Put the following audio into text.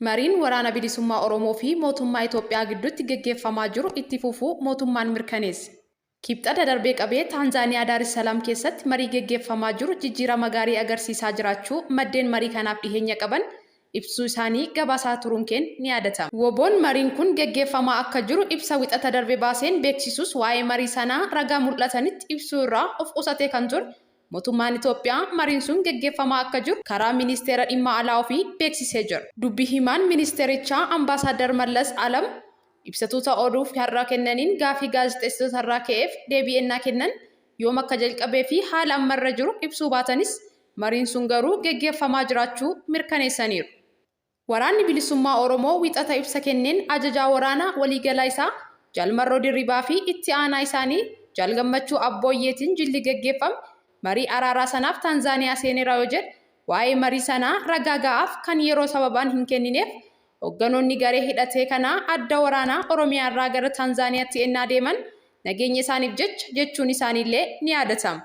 Mariin Waraana Bilisummaa Oromoo fi Mootummaa Itoophiyaa gidduutti geggeeffamaa jiru itti fufuu mootummaan mirkaneesse. Kibxata darbee qabee Taanzaaniyaa Daar es Salaam keessatti marii geggeeffamaa jiru jijjiirama gaarii agarsiisaa jiraachuu maddeen marii kanaaf dhiheenya qaban ibsuu isaanii gabaasaa turuun keen ni yaadatama. WBOn mariin kun geggeeffamaa akka jiru ibsa Wixata darbe baaseen beeksisus waa'ee marii sanaa ragaa mul'atanitti ibsuu irraa of qusatee kan ture Mootummaan Itoophiyaa mariin sun geggeeffamaa akka jiru karaa Ministeera Dhimma Alaa ofii beeksisee jira. Dubbi himaan ministeerichaa Ambaasaaddar Mallas Alam ibsa tuuta oduuf har'a kennaniin gaafii gaazexeessitoota irraa ka'eef deebii ennaa kennan yoom akka jalqabee fi haala amma irra jiru ibsuu baatanis mariin sun garuu geggeeffamaa jiraachuu mirkaneessaniiru. Waraanni Bilisummaa Oromoo Wixata ibsa kenneen ajajaa waraana waliigalaa isaa Jaal Marroo Dirribaa fi itti aanaa isaanii Jaal Gammachuu Abbooyyeetiin jilli geggeeffame marii araaraa sanaaf Taanzaaniyaa seeneera yoo jedhe waa'ee marii sanaa ragaa ga'aaf kan yeroo sababaan hin kennineef hogganoonni garee hidhatee kanaa adda waraanaa Oromiyaa irraa gara Taanzaaniyaatti ennaa deeman nageenya isaaniif jecha jechuun isaaniillee ni yaadatama.